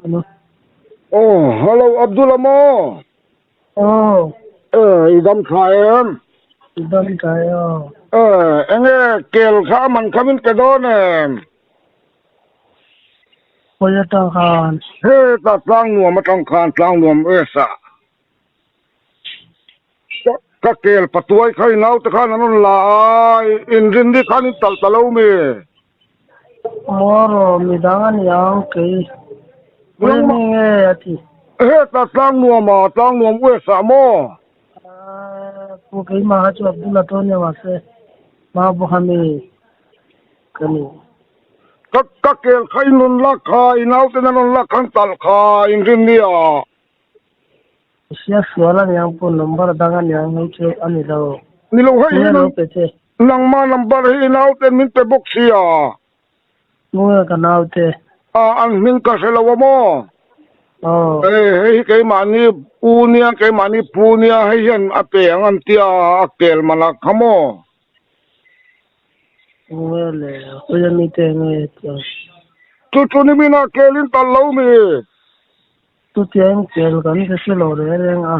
Hello. Aw, hello Abdul-a maw? Aw. Eh, i dam tha em? I dam tha e aw. Eh, enge kel kha a man kha min pe dawn em? Khawi atang khan? Heta tlang nuam atang khan, tlang nuam US ah. Ka kel patuai kha i naute khan an rawn la a, inrinni khan in talh ta lo mi? Maw rawh, midang a niang kei. Khawi mi nge a ti? Heta tlang nuam ah, tlang nuam US ah maw? Pu keimah kha chu Abdul Atonia mahse Maubuha mi ka ni. Ka ka kel kha in rawn lak kha, i nauten an rawn lak khan talh kha inrinni ah. Hria sual a niang pawh number dang a niang hei chu a ni lo. Ni lo hei hi Nge lo pe che. Nangma number hi i naute min pe bawk sia. Nge ka naute. A an hming ka hre lo a maw? Aw. Hei hei hi keimahni u nia keimahni pu nia hei hian a pe ang an tia a kel man a kha maw? Nge le hawi a mite nge tiang. Chu chu ni mina kel in talh lo mi? Chutiang kel kan hre hre lo reng reng a.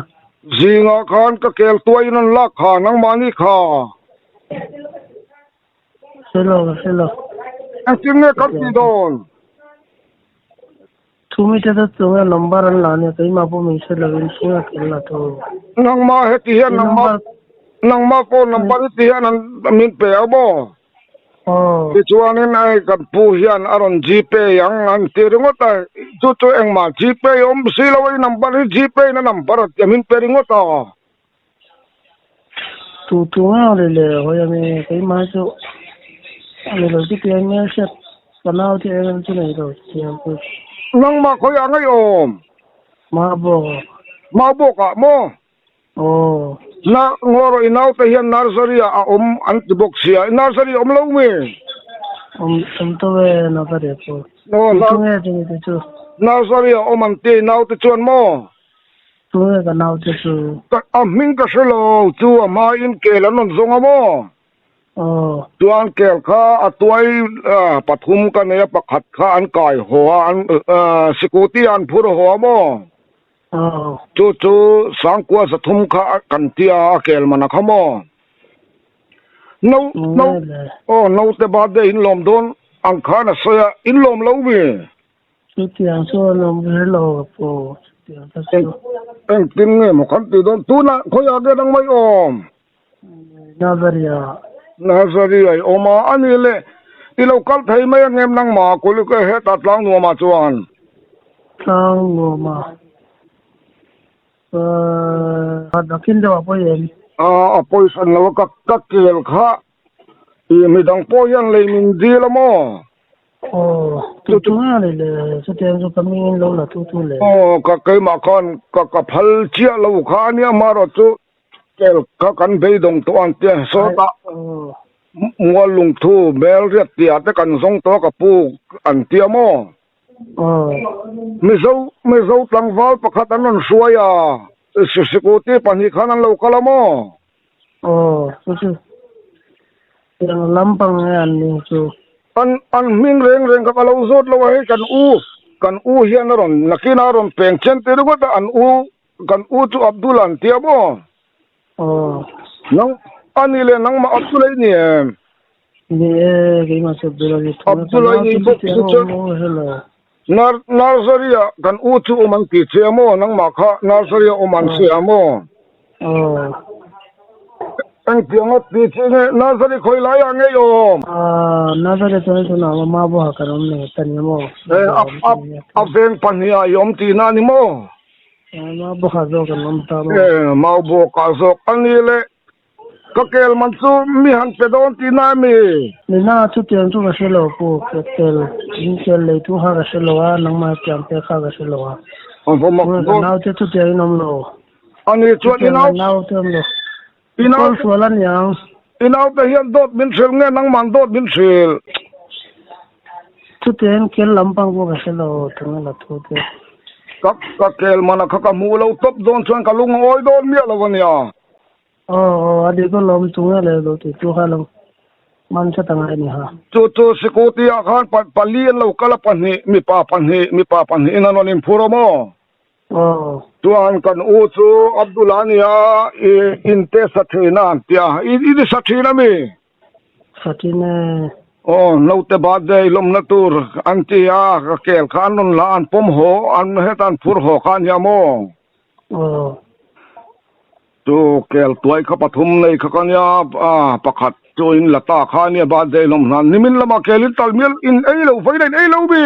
Zingah khan ka kel tuaiin an lak kha, nangmahni kha. Hre lo, ka hre lo. Engtin nge kan tih dawn? Thumite chu tunge number an la nia, keimah pawh min hre lovin tunge kel la tu. Nangmah heti hian nangmah nangmah phone number hi ti hian an min pe a maw? Tichuanin hei kan pu hian a rawn Gpay ang an ti ringawt a, chu chu engmah Gpay awm si lo a, i number hi Gpay na number a tia min pe ringawt a. Tu tu nge le le hawi a mi keimah hi chu a ni lo chuti ang nge hriat ka nau te em chu nei lo chuti ang chu. Nangmah khawiah a ngaihawm? Maubawk. Maubawk ah maw? Aw. Na ngaw rawh i naute hian nursery ah a awm an ti bawk sia, nursery awm lo mi? Awm awm tawh e nursery ah pawh. Aw Tu nge chumi te chu? Nursery ah awm an ti i naute chuan maw? Tu nge ka naute chu? Ka a hming ka hre lo chu a hma in kel an rawn zawng a maw? Aw. Chuan kel kha a tuai pathum ka nei a pakhat kha an kai haw a an sikuti ah an phur haw a maw? Chu chu Sangkua zathum kha kan tia a kel man a kha maw? No, no, aw naute birthday in lawm dawn ang khan a sawi a, in lawm lo mi? Chutiang chu a lawm ve lo pawh chutiang kha chu. Engtin nge maw kan tih dawn? Tunah khawiah nge dang mai awm? Nazaria. Nazaria i awm a, a ni le, i lo kal thei mai angem nangmah Kulike hetah tlang nuamah chuan? Tlang nuamah eh nakin deuh a pawi em? A pawi hran lo a, ka ka kel kha i midang pawh hian lei min dil a maw? Aw, tu tu nge ni le, chutiang chu ka mingin lo la tu tu le. Aw, ka keimah khan ka ka phal chiah lo kha a nia, amaherawhchu chu Kel kha kan beidawng tawh ang tia sawtah mual lungthu bel riat tih te kan zawng tawh a ka pu an tia maw? Mizo Mizo tlangval pakhat an rawn hruai a, sikuti pahnih khan an lo kal a maw? Aw, chu chu eng lampang nge an ning chu? An an hming reng reng kha ka lo zawt lo a, hei kan u kan u hian a rawn nakinah a rawn peng chen te ringawt a, an u Kan u chu Abdul an tia maw? Aw. Nang, a ni le nangmah Abdul a i ni em? Ni e, keimah chu Abdul a ni thung. Abdul a i ni bawk chu chuan Nar, nursery ah kan u chu awm an ti che a maw? Nangmah kha nursery ah awm an che a maw? Aw. Engtiang a ti che nge nursery khawi lai ah nge i awm? Ah, nursery chuan tunah mama buaha kan awm leh ta ni maw? E, a, a, a veng pahnih ah i awm tihna a ni maw? Mau bawkah zawk an awm ta maw? E, mau bawkah zawk a ni le. Ka kel man chu mi han pe dawn tih na emi? Nina, chutiang chu ka hre lo pu, ka kel, in kel lei tu kha ka hre lo a, nangmah tiang pek kha ka hre lo a. An va mak Tunge ka dawn. naute chutiang in awm lo. A ni chuan i Chutiang nau. ka naute awm lo. I nau. Kawl sual a niang. I naute hian dawt min hrilh nge nangman dawt min hrilh? Chutiang in kel lampang pawh ka hre lo, tunge la thu te. Ka ka kel mana kha ka hmuh lo tawp dawn chuan ka lung a awi dawn miah lo a nia. Aw aw a dik alawm tunge leh lo tih chu kha lo. Man hre ta ngai a ni ha. Chu chu Sikuti ah khan pali an lo kal a pahnih mipa pahnih mipa pahnihin an rawn inphur a maw? Aw. Chuan kan u chu Abdullah a nia i inte sa thin a an ti a, i ni sa thin a mi? Sa thin e. Aw, naute birthday lawmna tur an ti a, ka kel kha an rawn la an pawm haw an heta an phur haw kha a nia maw? Aw. Chu kel tuai kha pathum nei kha ka nia, pakhat chu in la ta kha a nia birthday lawm hnan. Nimin lamah kel in tal mial in ei lo vawiin a in ei lo mi?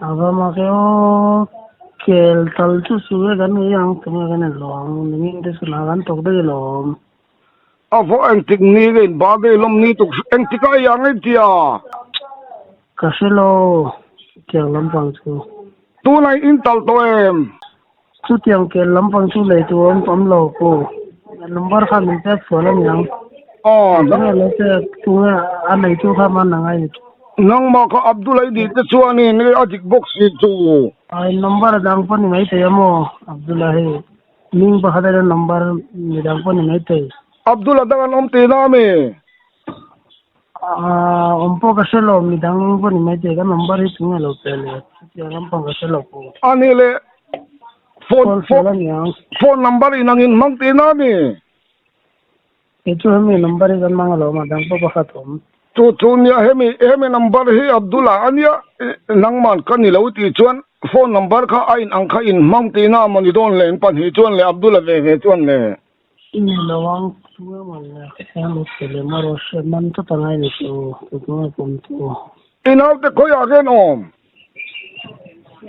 A va mak e aw, kel tal chu su e kan ei ang tunge kan en lo ang, nimin te chu hna kan thawk daih alawm. A va engtik ni nge in birthday lawm ni tuk engtik a ei ang ei tia? Ka hre lo, tiang lampang chu. Tunah in tal tawh em? Chutiang kel lampang chu lei tur awm awm lo pu. Number kha min pek sual a niang. Aw. Tunge lo pek tunge a neitu kha man a ngai ni. Nangmah kha Abdul a i dih te chuanin a dik bawk si chu. Ai number dang pawh ni maithei a maw Abdul-a hi. Hming pakhat aia number midang pawh ni maithei. Abdul-a dang an awm tihna a mi? Aaa awm pawh ka hre lo midang pawh ni maithei ka number hi tunge lo pe le chutiang lampang ka hre lo pawh. A ni le phone phone a niang. Phone number in angin hmang tihna a mi? Kei chu hemi number hi kan hmang alawm a dang pawh pakhat awm. Chu chu nia hemi hemi number hi Abdullah a nia nangman ka ni lo tih chuan phone number kha a in ang kha in hmang tihna a mawni dawn le in pahnih chuan le Abdullah ve ve chuan le. I ni lo ang tunge man le ka hmu che lem a rawn hriat man tlat a ngai ni chu tu tunge pawm tu. I naute khawiah hian awm?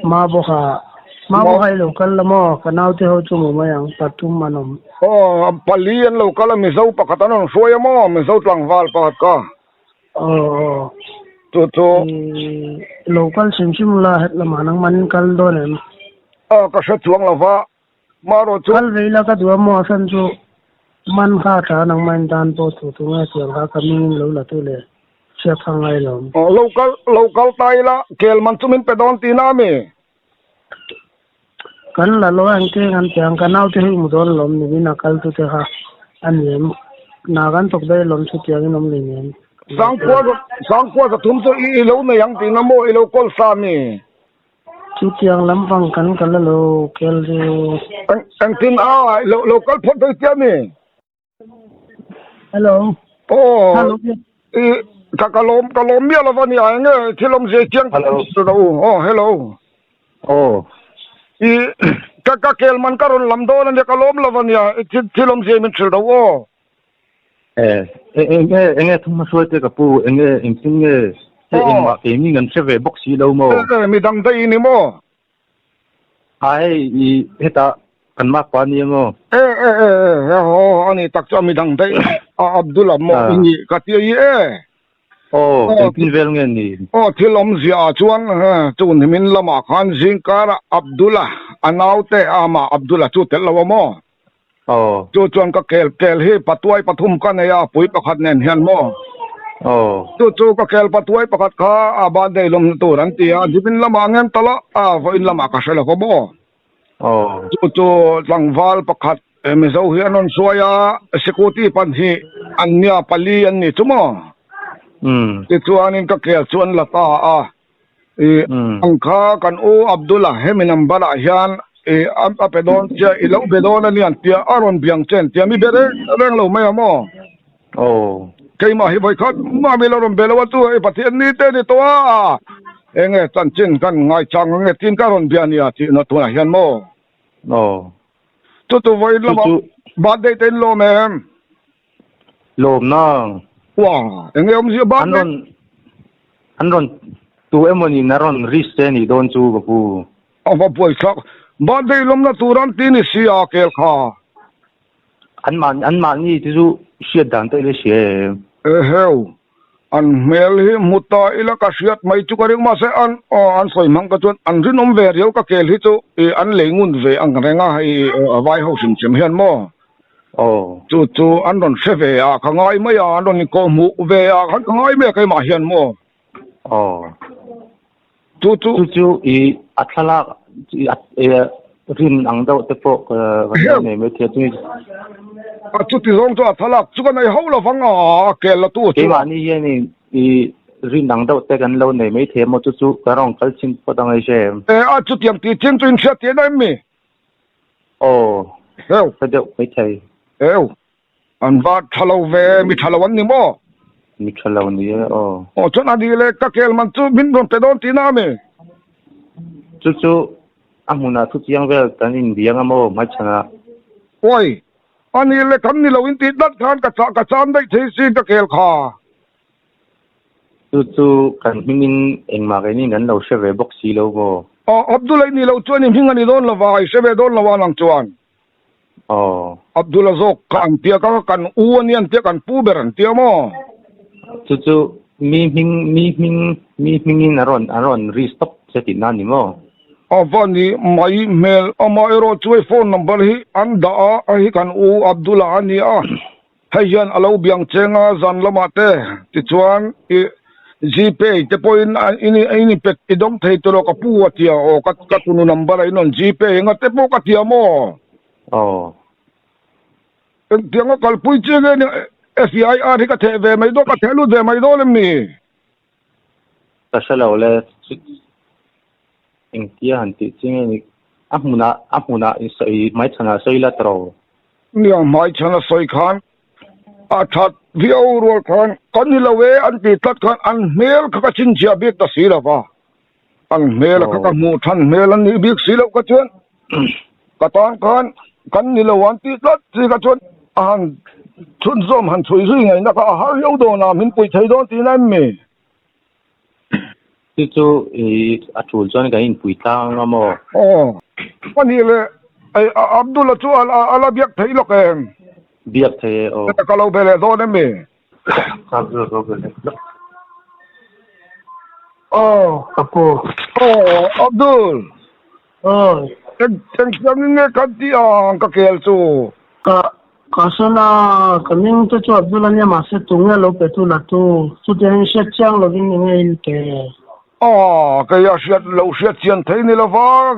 Ma bawka Ma bawka i lo kal la maw? Ka naute ho chu maw mai ang pathum an awm. Aw pali an lo kal a Mizo pakhat an rawn hruai a maw Mizo tlangval pakhat ka. Aw aw. Chu chu. I lo kal hrim hrim la het lamah nangman in kal dawn em? Aw ka hre chuang lo va Marawh chu. Kal ve ila ka duh a maw a san chu man kha a tha nangmah in tan pawh thu thu nge tiang kha ka ming in lo la tu le hriat kha ngai lo. Aw lo kal lo kal ta ila kel man chu min pe dawn tihna a mi? Kan la lo a engte ngan tiang ka naute hi mu dawn lawm ni min a kal tu te kha a ni em? Na kan thawk daih lawm chu tiang in awm lei nen. Sangkhua Sangkhua zathum chu i lo nei ang tihna maw i lo kawl sa a mi? Chutiang lampang kan kal a lo kel chu. Engtin a lo lo kal phawt daih tia mi? Hello. Aw. Hello. I ka ka lawm ka lawm miah lova ni a enge thil awm zia chiang Hello. lo aw hello. Aw. I ka ka kel man ka rawn lam dawn ania ka lawm lova nia thil thil awm zia min hrilh lo aw. Eh, enge enge thum hruai te ka pu enge engtin nge hei engmah keini kan hre ve bawk si lo maw? Eh, midang daih i ni maw? A hei i heta kan makpa a nia maw? Eh eh eh eh haw a ni tak chu a midang daih a Abdul a maw i nih ka ti a i e. Aw, engtin vel nge ni? Aw, thil awmzia ah chuan chun himin lamah khan zingkarah Abdul-a a naute amah Abdul-a chu tel lo a maw? Aw. Chu chuan ka kel kel hi patuai pathum ka nei a, pui pakhat nen hian maw? Aw. Chu chu ka kel patuai pakhat kha a birthday lawmna tur an ti a, Jibin lamah ngem tal a, a vawiin lamah ka hre lo va maw? Aw. Chu chu tlangval pakhat Mizo hi an rawn hruai a, Sikuti pahnih an nia pali an ni chu maw? Umm. Tichuanin ka kel chu an la ta a, I ang kha kan u Abdullah hemi number ah hian i a pe dawn chia i lo be dawn a ni an tia a rawn biang chen tia mi be reng reng lo mai a maw? Aw. Keimah hi vawikhat mah mi lo rawn be lo a chu hei Pathian ni te ni tawh a enge chanchin kan ngaichang ange tin ka rawn bia nia tih na tunah hian maw? Aw. Chu chu vawiin lamah birthday te in lawm em? Lawm nang. Wah, enge awmzia bak An rawn an rawn tu emawni na rawn risk te nih dawn chu ka pu. A va buaithlak. Birthday lawmna tur an ti ni si a kel kha. An mah an mahni te chu hriat dan te ila hria em? Eheu. An hmel hi hmu ta ila ka hriat mai chu ka ring mahse an aw an sawi hmang ka chuan an rinawm ve riau ka kel hi chu i an lei ngun ve ang reng a hei vai ho hrim hrim hian maw. Aw. Chu chu an rawn hre ve a ka ngai mai a an rawn inkawh hmuh ve a khan ka ngai mai a keimah hian maw. Aw. Chu chu. Chu chu i a thlalak i a. Rin ang deuh te pawh ka lo nei mai thei a chumi. A chuti zawng chu a thlalak chu ka nei ho lo vang a, a kel la tu chu. Keimahni hian i rin ang deuh te kan lo nei mai thei a maw chu chu ka rawn kal chhin phawt ang aise em. E a chutiang tih chin chu in hriat tih em mi? Aw, Heu. Hre deuh mai thei. Heu. An va tha lo ve, mi tha lo an ni maw? Mi tha lo ni e, aw. Aw chuan a ni le, ka kel man chu min rawn pe dawn tihna a mi? Chu chu a hmunah thu chiang vel kan inbiang a maw hmaichhanah? Awi, a ni le, kan ni lo in tih tlat khan ka chah ka chan daih thei sin ka kel kha. Chu chu kan hmingin engmah keini kan lo hre ve bawk si lo maw? Aw, Abdul a i nih loh chuan i hming a ni dawn lo va, i hre ve dawn lo a nang chuan. Aw. Abdullah zawk kha an tia ka kan u a nia an tia kan pu ber an tia maw? Chu chu mi hming mi hming mi hmingin a rawn a rawn ri stop che tihna a ni maw? A va ni mai hmel amaherawh chu hei phone number hi an dah a hei hi kan u Abdullah a ni a hei hian a lo biang cheng a zan lamah te tichuan i Gpay te pawhin in in pet i dawng thei tawh ka pu a tia aw ka ka tunu number a in rawn Gpay anga te pawh ka tia maw? Aw. Engtianga kalpui chi nge ni FIR hi ka theh ve mai dawn ka theh lut ve mai dawn em ni? Ka hre lo le engtia han tih chi nge ni a hmunah a hmunah i sawi hmaichhanah sawi la tawh. Nia hmaichhana sawi khan A that viau rual khan kan ni lo e an ti tlat khan an hmel kha ka chhinchhiah bik ta si lo va, an hmel kha ka hmuh than hmel an nih bik si loh kha chuan ka tan khan kan ni lo an ti tlat si kha chuan a han chhunzawm han chhui zui ngaihna kha a har viau dawn a, min puih thei dawn tihna em mi? Chu chu i a tul chuan kan inpui tlang anga maw? Aw, a nih leh Abdul-a chu a la biak theih lawk em? Biak thei e aw. Ka lo be leh dawn em mi? Ka lo be leh lawk. Aw, ka pu. Aw, Abdul. Aw. Eng engtiangin nge kan tih ang ka kel chu? Ka ka sawn a, ka hming te chu Abdul a nia mahse tunge lo pe tu la tu, chutiangin hriat chiang lovin enge in pe? Aw, kei a hriat lo hriat chian thei ni lova,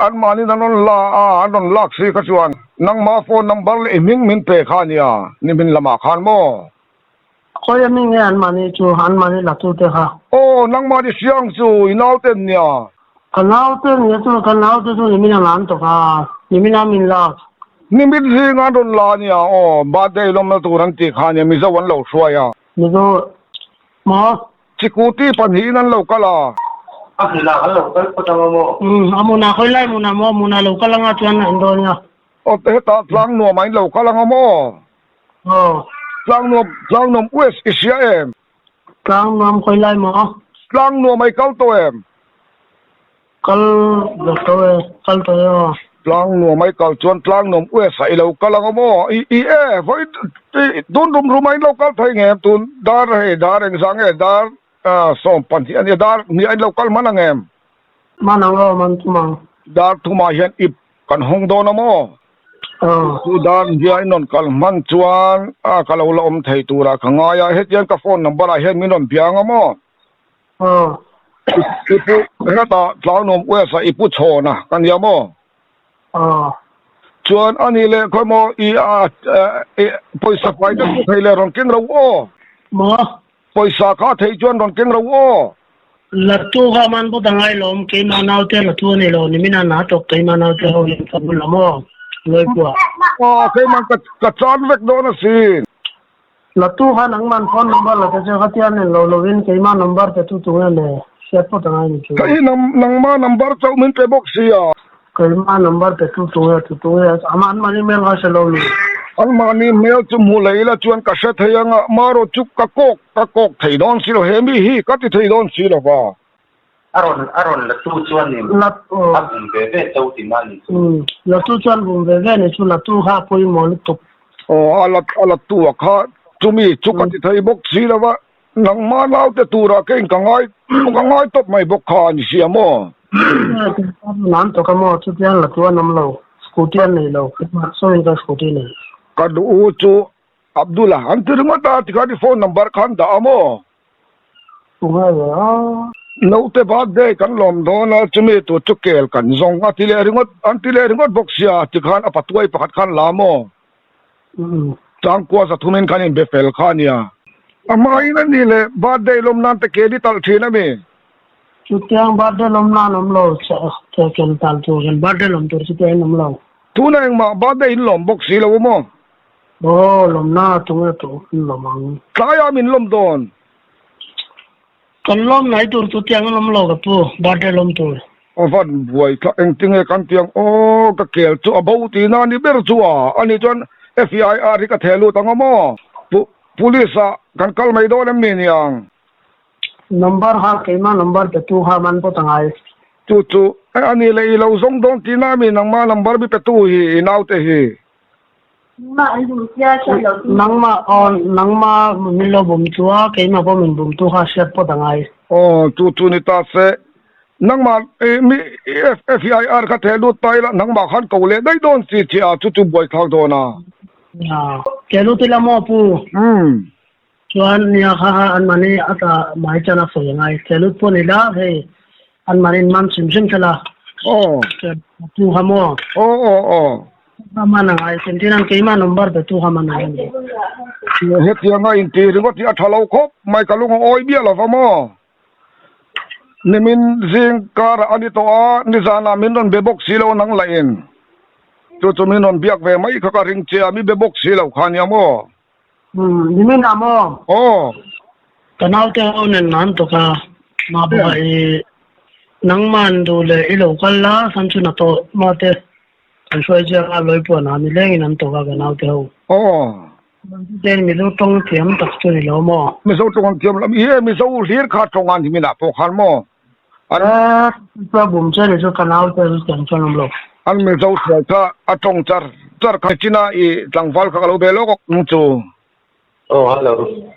anmahniin an rawn la a, an rawn lak si kha chuan nangma phone number leh i hming min pe kha a nia, nimin lamah khan maw? Khawi ami nge anmahni chu, anmahni la tu te kha? Aw, nangmahni hriang chu i naute an nia. Ka naute nia chu, ka naute chu nimin a lan tawk a, nimin a min lak. Nimin zinga an rawn la a nia, aw, birthday lawmna tur an tih kha a nia, Mizo an lo hruai a. Mizo maw? Chikuti pahnihin an lo kal a. A hmunah an lo kal phawt ang a maw? Umm, a hmunah khawi lai hmunah maw? A hmunah lo kal anga chuan a indawn nia. Aw, hetah tlang nuam ah in lo kal ang a maw? Aw. Tlang nuam, tlang nuam West i hria em? Tlang nuam khawi lai maw? Tlang nuam ah i kal tawh em? Kal ve tawh e, kal tawh e aw. Tlang nuam ai kal chuan tlang nuam US ah i lo kal ang a maw? I i e, vawi tun rum rum ah in lo kal thei ngem tun dar hei dar engzah nge dar 12 a nia dar hnih ah in lo kal hman ang em? Hman ang aw, man thum ang. Dar thum ah hian ip kan hawng dawn a maw? Aw. Chu dar hnih ah in rawn kal hman chuan a ka lo la awm thei tur ah ka ngai a, hetiang ka phone number ah hian min rawn bia ang a maw? Aw. I pu hetah Tlangnuam West ah i pu chhawn a ka nia maw? Aw. Chuan a nih leh khawi maw i a pawisa fai deuh chu thei leh rawn keng ro aw. Maw? Pawisa kha thei chuan rawn keng ro aw. Latu kha man pawh ta ngai lawm keimah naute latu a ni lo nimin a na tawk keimah naute ho in ka bul lam aw Lawipua. Aw keimah ka chan vek dawn asin. Latu kha nangman phone number la ta che khatia nen lo lovin keimah number pe tu tu nge le hriat phawt angai ni chu. Ka i nangma number chauh min pe bawk sia. Keimah number pe tu tu nge tu tu nge ama anmahni hmel kha hre lo ni. Anmahni hmel chu hmu lei la chuan ka hre thei anga marawh chu ka kawk ka kawk thei dawn si lo he mi hi ka ti thei dawn si lo va. A rawn a rawn latu chuanin a bum ve ve cho tihna a ni chu. Latu chuan bum ve ve ni chu latu kha a pawimawh lutuk. Aw a lat a latu a kha chumi chu ka ti thei bawk si lo va, nangmah naute turah keiin ka ngai ka ngai tawp mai bawk kha a ni sia maw? Nan tawk a maw chutiang latu an awm lo, scooty an nei lo, keimah sawiin ka scooty nei. Ka duh u chu Abdul-a an ti ringawt a, tikhan i phone number kha an dah a maw? Tunge ve a? Naute birthday kan lawm dawn a, chumi tur chu kel kan zawng a ti leh ringawt, an ti leh ringawt bawk sia, tikhan a patuai pakhat khan la maw? Changkua zathumin khan inbe fel kha a nia. A hmain a ni leh birthday lawm nan te kel i talh thin a mi? Chutiang birthday lawm nan awm lo, kel talh tur kan birthday lawm tur chutiang in awm lo. Tunah engmah birthday in lawm bawk si lo a maw? Aw, lawmna tunge tur in lawm ang. Tlaiah min lawm dawn. Kan lawm nai tur chu tiang a lawm lo ka pu, birthday lawm tur. A van buai thla engtinge kan tiang aw ka kel chu a bo tihna a ni ber chu a, ani chuan FIR hi ka theh lut ang a maw? Pu Police ah kan kal mai dawn em mi niang? Number kha keimah number pe tu kha man pawt a ngai. Chu chu a ni leh i lo zawng dawn tihna a mi nangmah number mi pe tu hi i naute hi. Nangmah aw nangmah min lo bum chu a, keimah pawh min bum tu kha hriat pawt a ngai. Aw chu chu ni ta se, nangmah mi FIR kha theh lut ta ila nangmah khan ko leh daih dawn si che a, chu chu buaithlak dawn a. Theh lut ila maw pu? Umm. Chuan nia kha kha an mahni a ta mai chan a sawi a ngai. Theh lut pawh ni ila hei an mahni in man hrim hrim thel a. Aw. Tu kha maw? Aw aw aw. Kha man a ngai. Engtin an keimah number pe tu kha man a ngai. Hetianga intih ringawt hi a tha lo khawp mai ka lung a awi miah lo va maw? Nimin zing karah a ni tawh a, nizanah min rawn be bawk si lo nang lahin. Chu chu min rawn biak ve mai kha ka ring che a, mi be bawk si lo kha nia maw? Nimin ah maw? Aw. Ka naute ho nen an tuk a, mah bawk ah i nangman duh leh i lo kal la, san chu na tawh mate kan hruai chiang a, lawi puan ah nilengin an tuk a ka naute ho. Aw. Ten Mizo tawng thiam tak chu ni lo maw? Mizo tawng an thiam lo, i Mizo hlir kha tawng an nimin ah pawh khan maw? An Pa bum che ni chu ka naute chu tiang chuan awm lo. An Mizo hruai kha a tawng char char kha china i tlangval kha ka lo be lawk ang chu. Aw hello.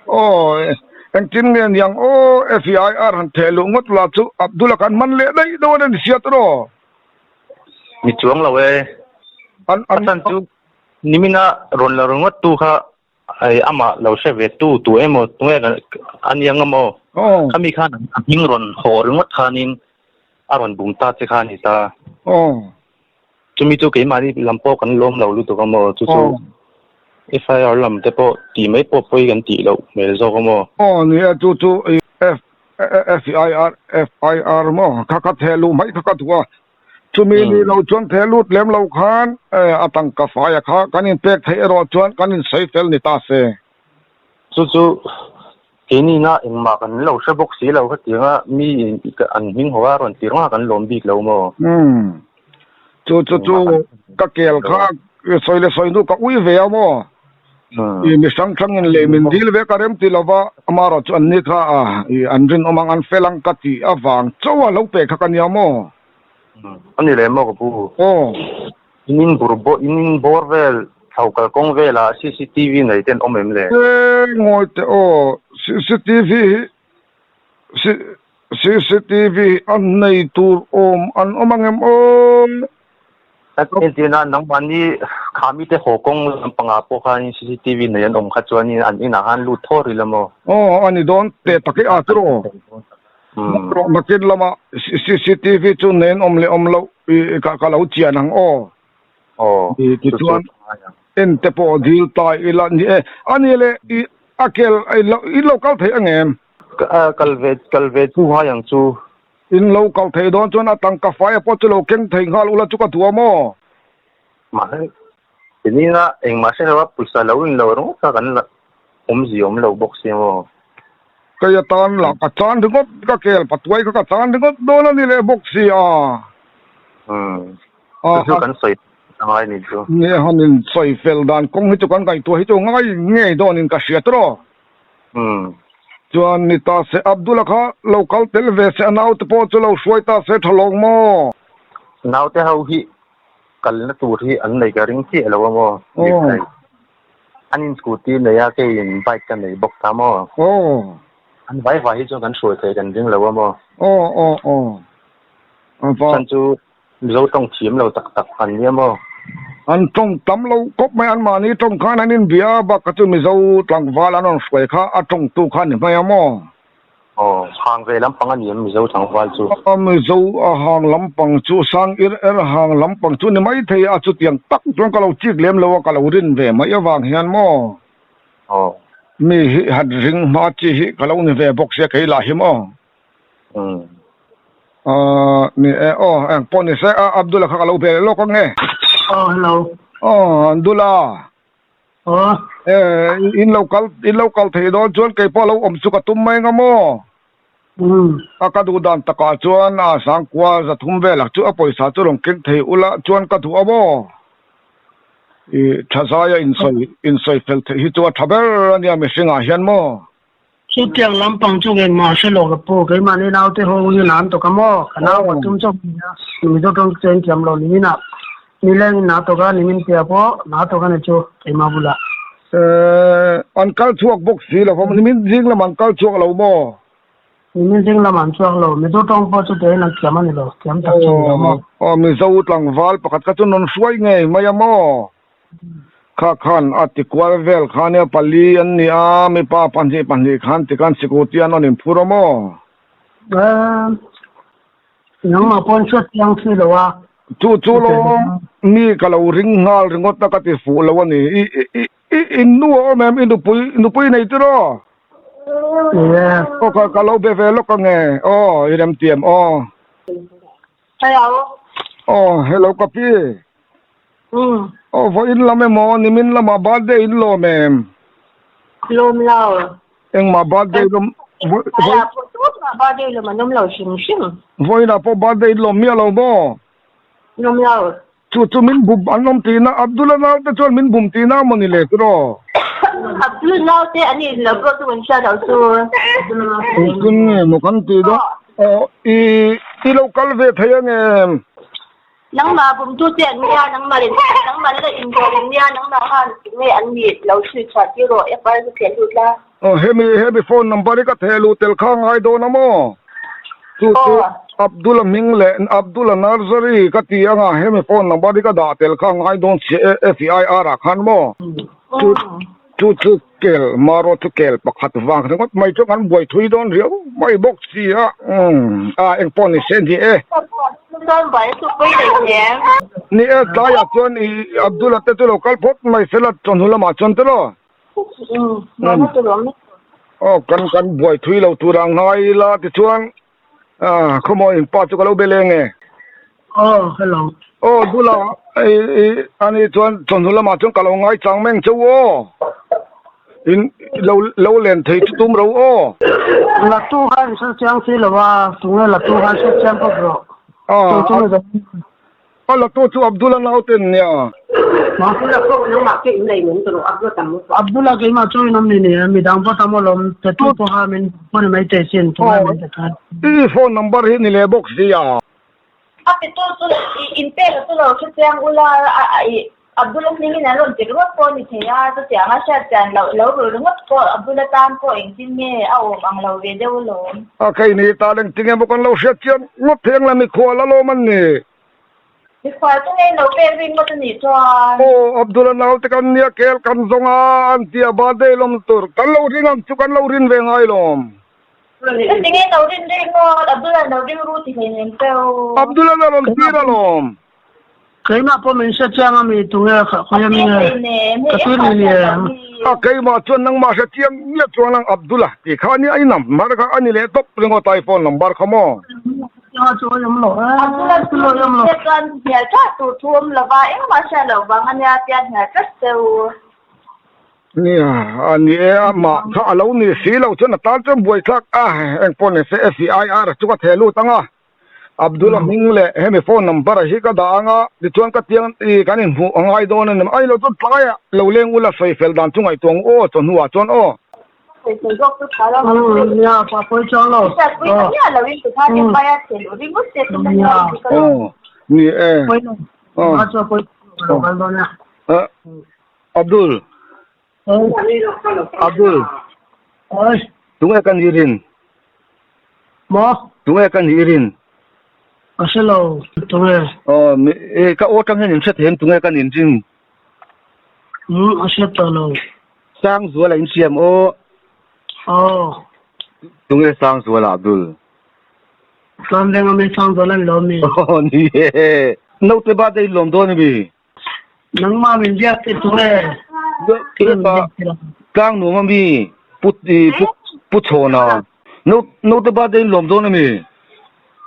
Aw engtin nge niang aw FIR han theh luh ngawt la chu Abdul-a kan hman leh daih dawn a ni sia tawh. Ni chuang lo e. An A chan chu nimina rawn la ringawt tu kha Ai amah lo hre ve tu tu emaw tunge a nia nga maw? Khami khan a hming rawn haw ringawt khanin a rawn bum ta che kha a ni ta. Chumi chu keimahni lam pawh kan lawm lo lutuk a maw? Chu chu FIR lam te pawh tih mai pawh pawi kan tih loh hmel zawk a maw? Aw ni e, chu chu FIR FIR maw? Kha kha theh luh mai kha ka duh a. Chumi ni lo chuan theh lut lem lo khan a tangka faia kha kan inpek theih erawh chuan kan insawi fel ni ta se. Chu chu keinina engmah kan lo hre bawk si lo hetianga mi an hming haw a rawn tir nghah kan lawm bik lo maw? Umm. Chu chu chu ka kel kha sawi leh sawi hnu ka ui ve a maw? I mi hrang hrangin leh min dil ve ka rem ti lova amarawh chu an ni kha a an rinawm ang an fel ang ka tih avang chauha lo pe kha ka nia maw? A ni leh maw ka pu? Aw. In in bur bawh in in bawr vel thlo kalkawng velah cctv nei ten awm em le? E ngawi teh aw cctv hi cctv hi a nei tur awm an awm ang em aw? Entirna nangmahni khami te haw kawng lampangah pawh khanin cctv nei an awm kha chuanin an inah khan lut thaw rih la maw? Aw a ni dawn teh tak i a chu rawh. Rawh nakin lama cctv chu nen awm leh awm loh i ka lo chian ang aw. Aw. Tichuan en te pawh dil ta ila ni e. A ni le i a kel i lo kal thei ang em? Kal ve kal ve chu hai ang chu. In lo kal thei dawn chuan a tangka fai a pawh chu lo keng thei nghal ula chu ka duh a maw? Mahse tinina engmah hre lo a pawisa lo in lo ringawt kha kan la awmzia awm lo bawk sia maw? Kei atan lah ka chan ringawt ka kel patuai kha ka chan ringawt dawn a ni leh bawk sia. Umm chu chu kan sawi a ngai ni chu. Nge han in sawi fel dan kawng hi chu kan ngaihtuah hi chu ngai ngei dawnin ka hria tawh. Umm. Chuan ni ta se Abdul-a kha lo kal tel ve se a naute pawh chu lo hruai ta se tha lawng maw? Naute ho hi kalna tur hi an nei ka ring chiah lo a maw? Aw. An in scooty nei a keiin bike ka nei bawk ta maw? Aw. An vai vai hi chuan kan hruai thei kan ring lo a maw? Aw aw aw. Chan chu Mizo tawng thiam lo tak tak an nia maw? An tawng tam lo khawp mai, anmahni tawng khan an inbia a, bak kha chu Mizo tlangval an rawn hruai kha a tawngtu kha a ni hmai a maw? Aw, hang ve lampang a ni em Mizo tlangval chu? A Mizo a hang lampang chu sang ir er hang lampang chu ni maithei a, chutiang tak chuan ka lo chik lem lo a, ka lo rin ve mai avang hian maw? Aw. Mi hi hat ring hma chi hi ka lo ni ve bawk sia kei lah hi maw? Umm. Aw, ni e, aw, eng pawh ni se a, Abdul-a kha ka lo be leh lawk ang e. Aw, hello. Aw, Abdul-a. Aw. E, in lo kal, in lo kal thei dawn chuan kei pawh lo awm chu ka tum mai anga maw? Umm. A ka duh dan takah chuan a sangkua zathum velah chu a pawisa chu rawn keng thei ula chuan ka duh a maw? I tha zaia insawi, insawi fel theih hi chu a tha ber a nia mihringah hian maw? Chutiang lampang chu engmah hre lo ka pu, keimahni naute ho hi nan tawk a maw? Ka nau ka tum chawp a nia, Mizo tawng chu eng thiam lo niminah nilengin na tawk a, nimin piah pawh na tawk a ni chu keimah bulah. Eh, an kal chhuak bawk si lo va, nimin zing lamah an kal chhuak lo maw? Nimin zing lamah an chhuak lo, Mizo tawng pawh chu tein an thiam a ni lo, thiam tak chu ni lo maw? Aw, Mizo tlangval pakhat kha chu rawn hruai ngei mai a maw? Kha khan a ti kual vel kha nia pali an ni a, mipa pahnih pahnih khan ti khan sikul an rawn inphur a maw? Emm, nangmah pawh an hriat chiang si lo a. Chu chu lo mi ka lo ring nghal ringawt a ka ti fuh lo a ni. I i i in nu a awm em? I nupui nupui nei tiraw? Ie. Aw ka ka lo be ve lawk ange aw i remtiam aw. Hello. Aw hello ka pi. Umm. Aw vawiin lam emaw nimin lamah birthday in lawm em? Lawm lo. Engmah birthday lawm Vawiinah pawh tunah birthday lawm an awm lo hrim hrim. Vawiinah pawh birthday in lawm miah lo maw? Lawm lo. Chu chu min bum an awm tihna Abdullah naute chuan min bum tihna a mawni le tiraw? Abdullah naute an in lo pawh chu kan hriat loh chu. Engtin nge maw kan tih dawn? Aw i i lo kal ve thei angem? Nangmah bumtu te an nia, nangmah leh nangmah la indawl an nia, nangmah khan tinge an nih lo chhui chhuah tir rawh, FR chu theh lut la. Aw hemi hemi phone number hi ka theh luh tel kha ngai dawn a maw? Chu chu Abdul-a hming leh Abdul-a Nursery ka ti anga hemi phone number hi ka dah tel kha ngai dawn si FIR ah khan maw? Chu chu chu kel marawh chu kel pakhat vang ringawt mai chu kan buai thui dawn riau mai bawk si a umm a engpawh ni se ni e. Ni e tlaiah chuan i Abdul-a te chu lo kal phawt mai sela chawhnu lamah chuan telaw. Aw kan kan buai thui lo tur ang ngai ila tichuan ah khawmaw in pa chu ka lo be leng e. Aw hello. Aw Dula i i ani chuan chawhnu lamah chuan ka lo ngai chang meng cheu aw. In lo lo len thei chu tum ro aw. Latu kha in hre chiang si lo a, tunge latu kha hre chiang kawp rawh. Ah. A latu chu Abdullah naute nia. Abdullah keimah chu in awm ni ni a, midang pawh tam alawm, petu pawha min phone mai thei sin, tungai min pe khan. I phone number hi ni leh bawk si a. A petu chu in pek a chu lo hre chiang ula, Abdullah hmingin an rawn ti ringawt pawh a ni thei a, chutiang a hriat chian loh lo rul ringawt pawh Abdullah tan pawh engtin nge a awm ang lo ve deuh alawm. A kei ni ta engtin nge maw kan lo hriat chian ngawt thei ang le mikhual alawm an ni. Mikhual chu ngei lo pek ring ngawt a nih chuan. Aw Abdullah naute kan nia kel kan zawng a an tia birthday lawm tur kan lo ring ang chu kan lo rin ve ngai lawm. Heti nge lo rin ring ngawt Abdullah lo ring ru ti hleinem teu. Abdullah a rawn tir alawm. Keimah pawh min hre chiang a mi tunge khawi ami nge ka tir ni ni em? A keimah chuan nangmah hre chiang miah chuan ang Abdullah tih kha ania i number kha a ni leh tawp ringawt a i phone number kha maw? Abdullah chu hriat chuan hnial tlat tur thu awm lova engmah hriat loh vang ania tia hnial tlat cheu. Nia a ni e amah kha a lo ni si lo chuan a tan chuan buaithlak a engpawh ni se FIR chu ka theh lut ang a. Abdullah hming leh hemi phone number hi ka dah anga tichuan ka tiang i kan inhmuh a ngai dawn a ni mai lo chuan tlaiah lo leng ula sawi fel dan chu ngaihtuah ang aw chawhnuah chuan aw. Aw ni e aw Abdul Abdul tunge ka nih rin? Maw? Tunge ka nih rin? Ka hre lo, tunge? Aw, e, ka aw tang hian in hre thei em tunge ka nih rin? Um, a hre tawh lo. Sangzuala in siam aw. Aw. Tunge Sangzuala Abdul? Chuan veng ami Sangzuala ni lo mi? Aw ni e. Naute birthday in lawm dawn ami? Nangmah min biak ti tunge? Tlang nuam ami Pu Pu Chhawna. Naute birthday in lawm dawn ami?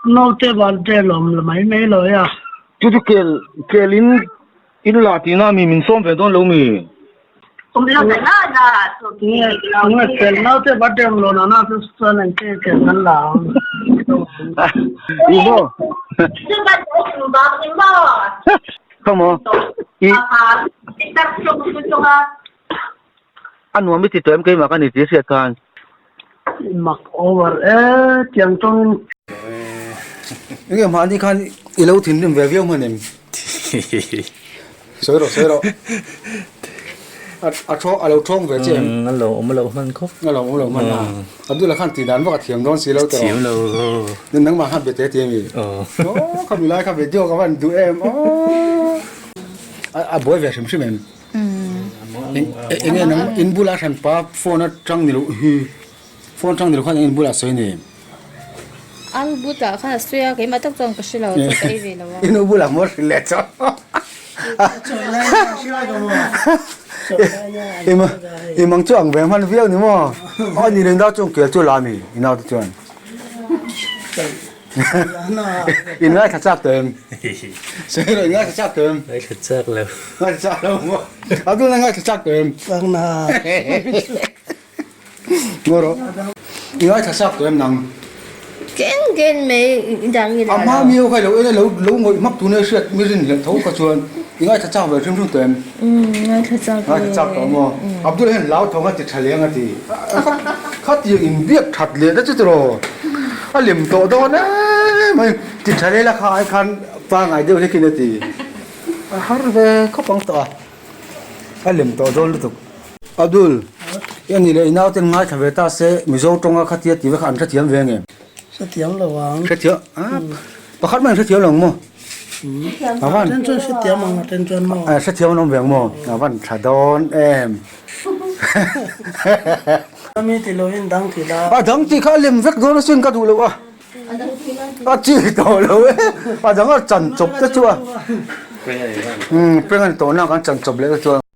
Naute birthday lawm mai mai lo ya. Chu chu kel kel in in la tihna ami min sawm ve dawn lo mi? Naute birthday awm lo na chu chuan an kel kel kan la ang. I maw? Come on. I a nuam i ti tawh em keimah ka ni tih hriat khan. Mak over e tiang tawngin. Enge mahni khan i lo thinrim ve viau hman em? Sawi rawh sawi rawh. A thaw a lo thawng ve che em? A lo awm lo hman khawp. A lo awm lo hman a. Abdul-a khan tih dan vak a thiam dawn si lo tawh. Thiam lo. Nen nangmah khan be te ti a mi? Aw. Aw kha milai kha video ka van duh em aw. A buai ve hrim hrim em? Enge nang in bulah hranpa phone atang ni loh hi phone atang ni loh khan eng in bulah sawi ni? An bulah khan a sawi a keimah tak chuan ka hre lo chaw ka ei ve lo a. I nu bulah maw hrilh leh chaw. I mang chu ang ve hman viau ni maw? Aw ni reng dau chuan kel chu la mi i naute chuan. In ngaithla chak tawh em? Sawi rawh, in ngaithla chak tawh em? Ngaithla chak lo. Ngaithla chak lo maw? Abdul na ngaithla chak tawh em? Chak na. Ngaw rawh. I ngaithla chak tawh em nang? Ken ken mai i dang i la lo. A hma mi ho kha i lo en a, lo lo ngawih hmak tuna i hriat mi rin hlelh tho kha chuan i ngaithla chak ve hrim hrim tawh em? Umm ngaithla chak e. Ngaithla chak tawh maw? Abdul hian lau thawng a ti tha leng a ti. Khatiang in biak that leh na chu tiraw a lem tawh dawn em mai ti tha leh la kha ai khan pangai deuh hlekin a ti a har ve khawp ang tawh a a lem tawh dawn lutuk. Abdul i ni leh i nauten ngaithla ve ta se Mizo tawnga khatia ti ve kha an hrethiam ve nge? Hrethiam lo ang. Hrethiam a pakhat mai an hrethiam lo ang maw? A then chuan hrethiam ang a then chuan maw? Hrethiam an awm ve ang maw? A van tha dawn em. Ami ti lovin dang ti la. A dang tih kha a lem vek dawn asin ka duh loh a. A chi tawh lo e. A dang a chan chawp te chu a. Peng a ni tawh na kan chan chawp leh te chuan.